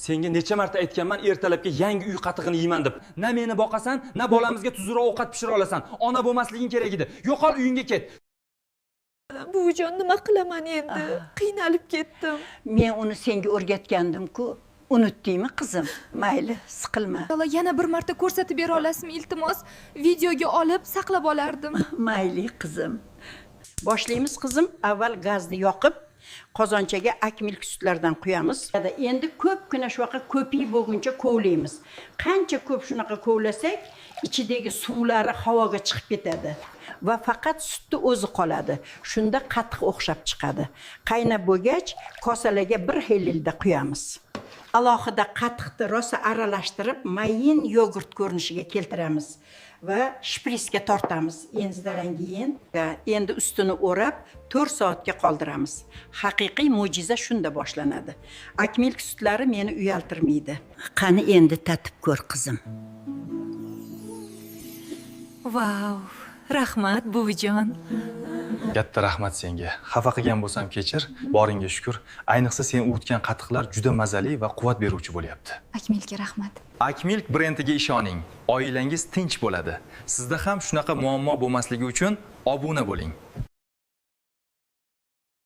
Senga necha marta aytganman, ertalabki yangi uy qatig'ini yeyman deb. Na meni boqasan, na bolamizga tuzukroq ovqat pishira olasan. Ona bo'lmasliging kerak edi. Yo'qol, uyingga ket. Buvijon, nima qilaman endi? Qiynalib ketdim. Men uni senga o'rgatgandim-ku. Unutdingmi, qizim? Mayli, siqilma. Xola, yana bir marta ko'rsatib bera olasizmi, iltimos? Videoga olib saqlab olardim. Mayli, qizim. Boshlaymiz, qizim. Avval gazni yoqib, qozonchaga Akmilk sutlardan quyamiz. Endi ko'pgina shunaqa ko'pik bo'lguncha kovlaymiz. Qancha ko'p shunaqa kovlasak, ichidagi suvlari havoga chiqib ketadi va faqat sutni o'zi qoladi. Shunda qatiq o'xshab chiqadi. Qaynab bo'lgach, kosalarga bir xilda quyamiz. Alohida qatiqni rosa aralashtirib, mayin yogurt ko'rinishiga keltiramiz va shprisga tortamiz. Endidan keyin va endi ustini o'rab 4 soatga qoldiramiz. Haqiqiy mo'jiza shunda boshlanadi. Akmilk sutlari meni uyaltirmaydi. Qani endi tatib ko'r, qizim. Vau, rahmat, buvijon. Katta rahmat senga. Xafa qilgan bo'lsam kechir. Boringga shukur. Ayniqsa sen uvutgan qatiqlar juda mazali va quvvat beruvchi bo'lyapti. Akmilga rahmat. Akmilk brendiga ishoning. Oilangiz tinch bo'ladi. Sizda ham shunaqa muammo bo'lmasligi uchun obuna bo'ling.